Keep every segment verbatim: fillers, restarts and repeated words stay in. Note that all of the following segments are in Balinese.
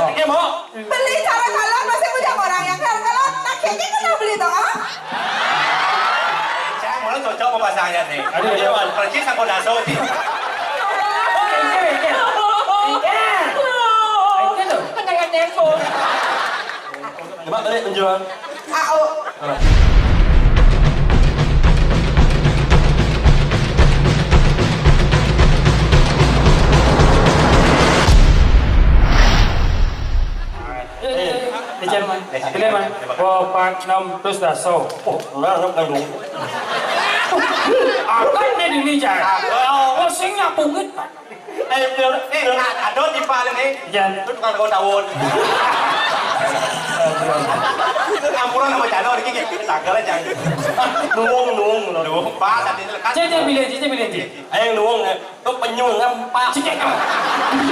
Oke, mau? Beli cara galon, masih punya orang yang galon. Nah, kayaknya pernah beli toh, ah? Cang, malah cocok pemasangan nih. Aduh, iya, aduh. Wan, pergi sama daso sih. Enggak, enggak. Enggak tuh. Kenangan tempo. Coba balik penjual. Au. Eh, eh, eh, Jan, man. Pilih, man. Oh, empat, enam, terus dah, so. Oh, enggak, enggak, enggak. Apa ini, Jan? Oh, sing nyapu, man. Eh, bener. Eh, ada di paling, eh. Iya. Itu tukang daun. Itu campuran sama jano, ini kayak tanggal aja. Nuwung, nuwung, nuwung. Pas, tadi lekat. Cek, cek, pilih, cek, cek, pilih, cek. Ayo, nuwung, eh. Itu penyu, ngempak. Cek, cek.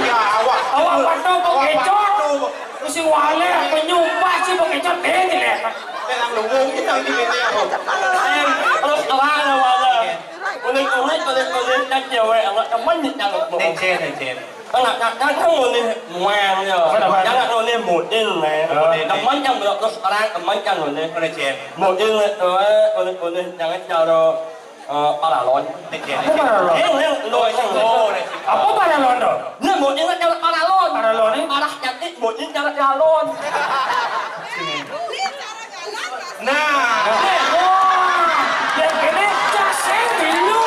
Ya, awak. Awak pato, awak pato. Mesti wale, penyu, pas, sih, pakai cot, eh, dilihat. Eh, nuwung, kita ini, ini, ya. Eh, terus, awak, awak, awak. Unik-unik, unik-unik, kan cewek, anak temen nih, jangan bohong. Nih, Cin, nih, Cin. Anak, anak, kan, kan, unik, muang, ya. Apa, apa? Jangan unik, muin, nih. Oh, nih, nih. Temen yang belok terus orang, temen kan unik. Unik, Cin. Muin, eh, unik-unik, jangan cara, eh, paralon. Nih, Cin, nih, Cin. Apa paralon? Eh, unik, unik, unik. Oh, nih, Cin. Apa paralon, tuh? Nih, muin, kan cara paralon. Paralon, nih? Parah cantik, muin, cara galon. Nah. Wah, yang kene caseng dulu.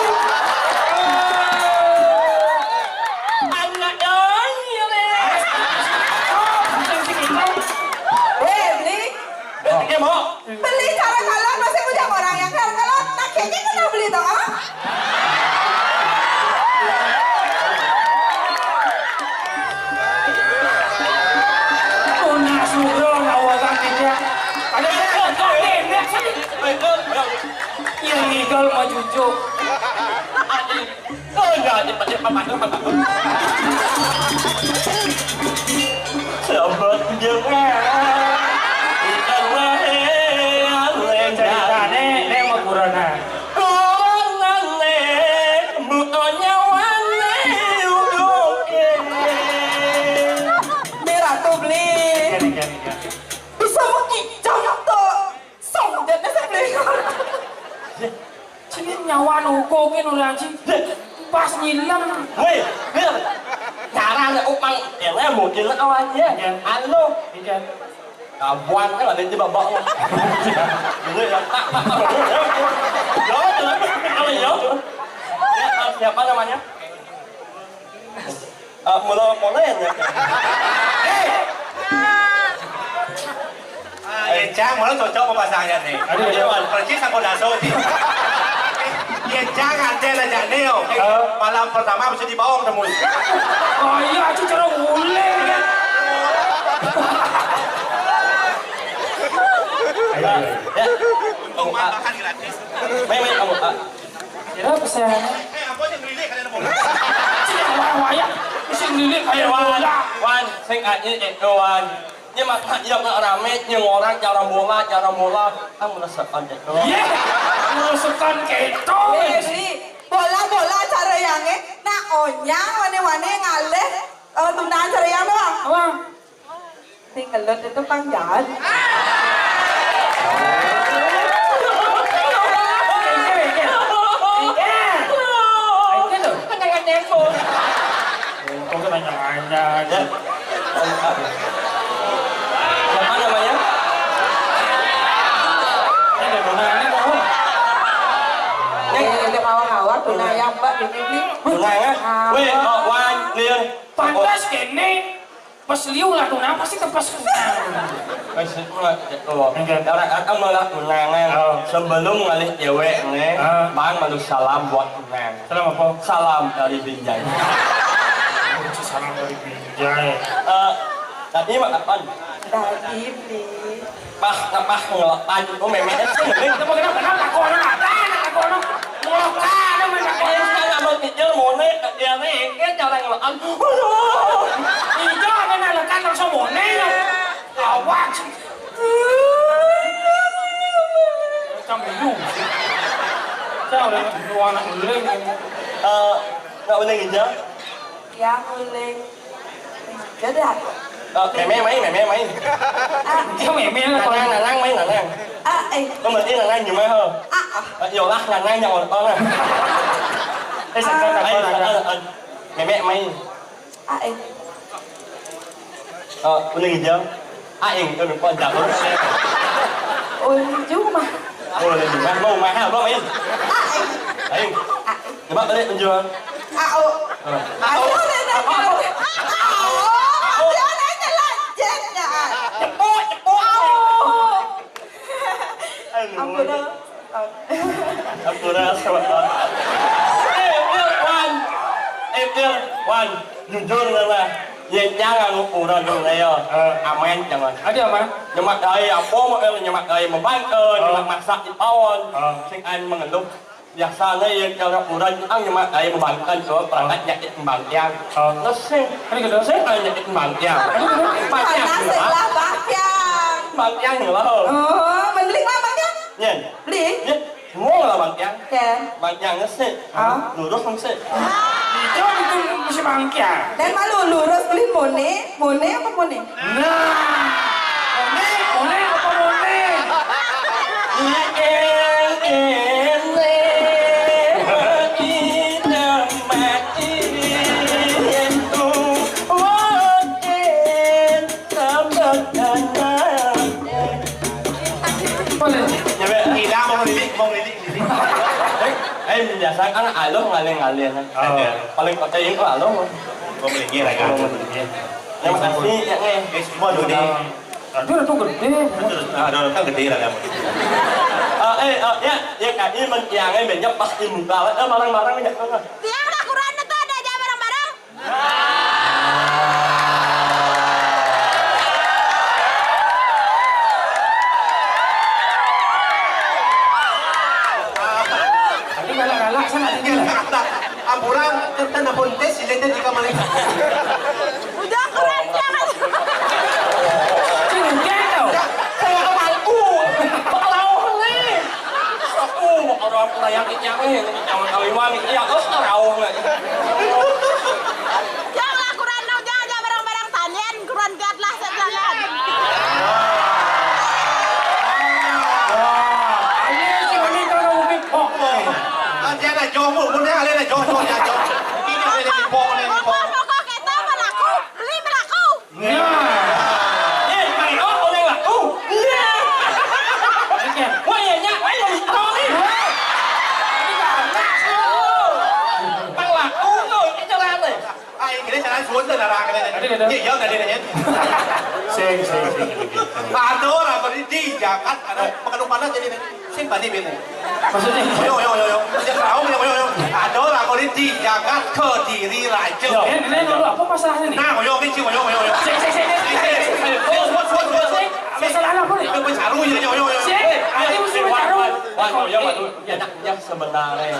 Anak dong, ya, Le. Oh, bukan si Kiko. Weh, beli. Eh, iya, mau. Beli cara galon, masih punya orang yang galon. Kalau tak kayaknya pernah beli toh, ah? Punah suruh nawakan meja. Ada kok kok enak sih. Yang legal mah cucu. Oh, enggak, cepat, cepat, cepat, cepat. Sahabat dia. Ikan wae, aleng. Ceritane, nek mau corona. Corona, nek, buka nyawane, uduke. Nih, Ratu beli. Iya, iya, iya. Bisa mengijam tuh. Song, jadinya saya beli. Sini nyawa nuko ki nuri anjing. Pas nyilem. Woi, Bil. Cara le upang, ya, le, mungkin le, kawan, ya. Iya. Anu. Iya. Kabuan kan ada di babak. Dulu ya, tak, tak, tak. Ya, ya. Ya, siapa namanya? Ah, mula, mula ya, ya. Eh! Eh, Cang, malah cocok pemasangan nih. Aduh, aduh. Iya, Wan, persis aku daso sih. Iya, Cang, ante aja nih, oke. Hah? Malam pertama bisa dibawa ketemu. Oh iya, aku cara mulai, kan. Ayo, ayo, ayo. Ya. Untung makan gratis. Main, main, kamu, ah. Kira pesan. Eh, apa aja ngelilik kalian mau? Cik, wah, wayah. Mesti ngelilik kayak bola. Wan, sing aja itu, Wan. Ini mah, ya, nggak rame, ini orang cara bola, cara bola. Kan melesekan gitu. Iya, melesekan gitu. Eh, beli bola-bola cara yang, eh. Nah, onyang, wane-wane ngalih, eh, tunangan cara yang doang. Doang. Sing ngelut itu Kang Jan. Kok nanya-nanya aja. Siapa namanya? Ini ada tunangannya, kok. Eh, ada kawan-kawan, tunangan Mbak, ini, ini. Tunangan? Ah. Weh, kok, Wan, Lil. Pantas kene. Pas liu lah tuh, kenapa sih tepas kenang? Pas liu lah, gitu. Enggak. Orang akan malah menangan. Oh. Sebelum ngalih cewek nih, ah, bang malu salam buat kenang. Salam apa? Salam dari Binjai. Salam dari Binjai. Eh, tadi mah kapan? Tadi beli. Pah, ngepah, ngelepan, itu memangnya sih, Ning. Kenapa, kenapa, kenapa? Takut orang apa? Takut orang. Ngelepan, apa, takut orang? Saya sekarang mau pikir, mau nih, dia nih, dia cara ngelepan. Aduh. Iya, kan ngelepan langsung mau nih. Awak. Macam bingung. Saya udah bingung anak ngeling. Eh, nggak boleh nginjak? Ya, boleh. Jadi apa? Ờ, mẹ mẹ mày, mẹ mẹ mày. Chứ mẹ mẹ nó Nang nang, nang nang mày, nang nang. À, ê. Có mình tí nang nang nhiều mày hơn. À, à. Ờ, nhiều lắm, nang nang nhiều hơn con à. Ê, sao con nang Ê, con nang ờ, con? Ờ, mẹ mẹ mày. À, ê. Ờ, con đừng nhớ. À, ê, con đừng con chào con. Ôi, chú mà. Ôi, đừng mày, mày, mày, mày, mày. À, ê. Ê. À, ê. Cái bác ở đây, con chưa? À, ồ. Ờ. À, ồ. À, ồ. À, ồ. À, ồ. Chết nha. Ê, Ampun dah. Ampun dah, sama-sama. Eh, Pil, Wan. Eh, Pil, Wan. Jujur lah. Ye, jangan ukuran dulu ya. Eh. Aman, jangan. Ada apa? Nyemak dari apa, mau, eh, nyemak dari membangkit, eh, nyemak masak di pawon. Eh. Sing an mengeluh. Biasanya ya, kalau orang Jepang nyemak dari membangkit, tuh, perangkat nyakit kembang tiang. Oh. Terus sing, Ini gitu. Sing an nyakit kembang tiang. Ini gitu. Panas lah, Bang Tiang. Kembang tiang lah. Oh, beli apa, Bang Tiang? Nyen. Beli? Nyen. Semua lah Bang Tiang. Ken. Bang Tiang ngesik. Ah. Lurus ngesik. Itu, itu mesti Bang Tiang. Dan malu lurus beli mone, mone apa mone? Nah, mone, mone apa mone? Boleh. Ya, Bek. Tidak mau lilik, mau lilik, lilik. Eh, eh, biasa kan aloh ngalir-ngalir kan. Oh. Paling kota ini kok aloh. Mau melingkir aja. Mau melingkir. Yang makasih, ya, Nge. Eh, semua dulu. Aduh, itu gede. Betul, nah, ada orang kan gede lah, kamu. Eh, eh, eh, ya, ya, Kak, ini men-, yang, eh, banyak pas ilmu kalah, eh, barang-barang banyak banget. Tiang lah, Quran itu ada aja barang-barang. Tapi galak-galak, saya nggak tinggi. Amburan, kertas, ampun, tes, silakan di kamar. Udah, kurang jangan. Cing, jangan. Saya kemangku. Bakal nih. Aku bakal orang kurang yang ini, yang ini, yang kawin wangi. Iya, terus terau nggak? Janganlah kurang, no, jangan, jangan barang-barang tanian, kurang lihatlah sejalan. Wah, ini si Mami kalau Umi pok. Ah, dia ada jauh, Bu. Bu, dia ada jauh, jauh, dia jauh. Ini ada di pok, ini di pok. Pokok, pokok, kita berlaku, beli berlaku. Nah. Eh, mari, oh, orang laku. Nah. Oke. Wah, iya, nyak, wah, iya, betul nih. Ini ganas, loh. Bang laku, loh, ini jalan, nih. Ah, ini jalan suwun, tuh, narang, nih. Ada, ada. Iya, iya, tadi, nih. Sing, sing, sing. Aduh, orang tadi di Jakarta, ada pekan panas jadi, nih. Sing bani bini. Maksudnya? Ayo, ayo, ayo, ayo. Aja tahu, ayo, ayo, ayo. Ada orang kau di Jakarta Kediri Raja. Yo, ini, ini dulu apa masalahnya nih? Nah, ayo, ayo, ayo, ayo, ayo. Sik, sik, sik, sik. Ayo, ayo, ayo. Ayo, ayo, ayo, ayo. Masalah apa nih? Ayo, ayo, ayo, ayo. Sik, ayo, ayo, ayo. Wan, Wan, Wan, Wan, ya, nak, ya, sebenarnya.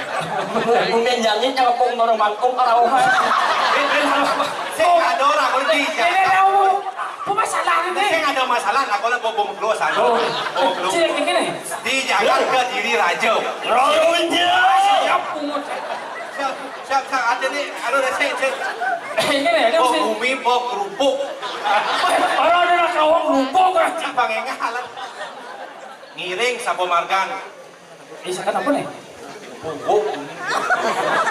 Mungkin janji nyangkung orang bangkung, orang. Sik, ada orang kau di Jakarta. Ini tahu. Apa masalah ini? Sing ada masalah, aku lah bawa bom keluar sana. Oh. Bawa keluar. Sik, ini nih. Di Jakarta Kediri Raja. Raja. Siap, pungut. Siap, siap, siap, ada nih, aduh, ada sih, sih. Ini nih, ini Bok sih. Bumi, bok kerupuk. Orang ada nak kawang kerupuk, kan? Cik Bang Enga, alat. Ngiring, Sapo Margan. Ih, sekat apa nih? Bubuk.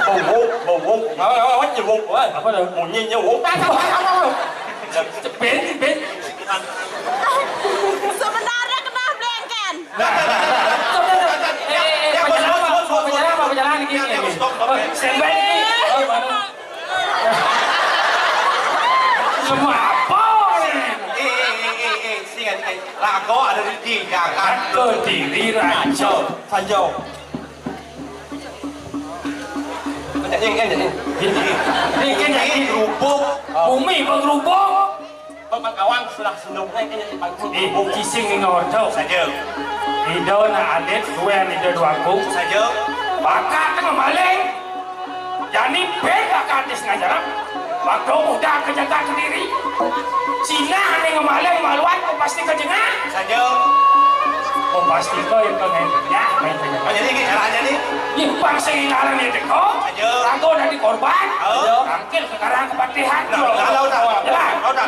Bubuk, bubuk. Apa, apa, apa, bubuk, apa? Apa tuh? Bunyinya bubuk. Ben, ben. Sebenarnya kenapa, Blengken? Stop, stop, stop. Eh, eh, eh, penyerang apa? Penyerang apa? Penyerang ini. Stop, stop, stop. Standby ini. Semua apa ini? Eh, eh, eh, eh, eh, sing, eh, eh. Rago ada di Jakarta. Rago Diri Rajo. Sajo. Ini, ini, ini. Ini, ini, ini. Bumi bergerubung. Pemakawan sudah sindung, ini, ini, ini. Ibu kising ini ngordo. Saja. Ida nak alit, dua yang ida dua aku. Saja. Bakat tengah maling. Jani ben bakal artis ngajarap. Waktu muda kejaga kediri. Cina ane ngemaling maluan, kau pasti kejengah. Saja. Kau pasti kau yang pengen ya, main pengen. Oh, jadi ini caranya nih? Nih, bang sing ngaran nih, Deko. Saja. Aku dari korban. Oh. Tangkil sekarang kepatihan. Nah, udah, udah, udah. Jelas. Udah.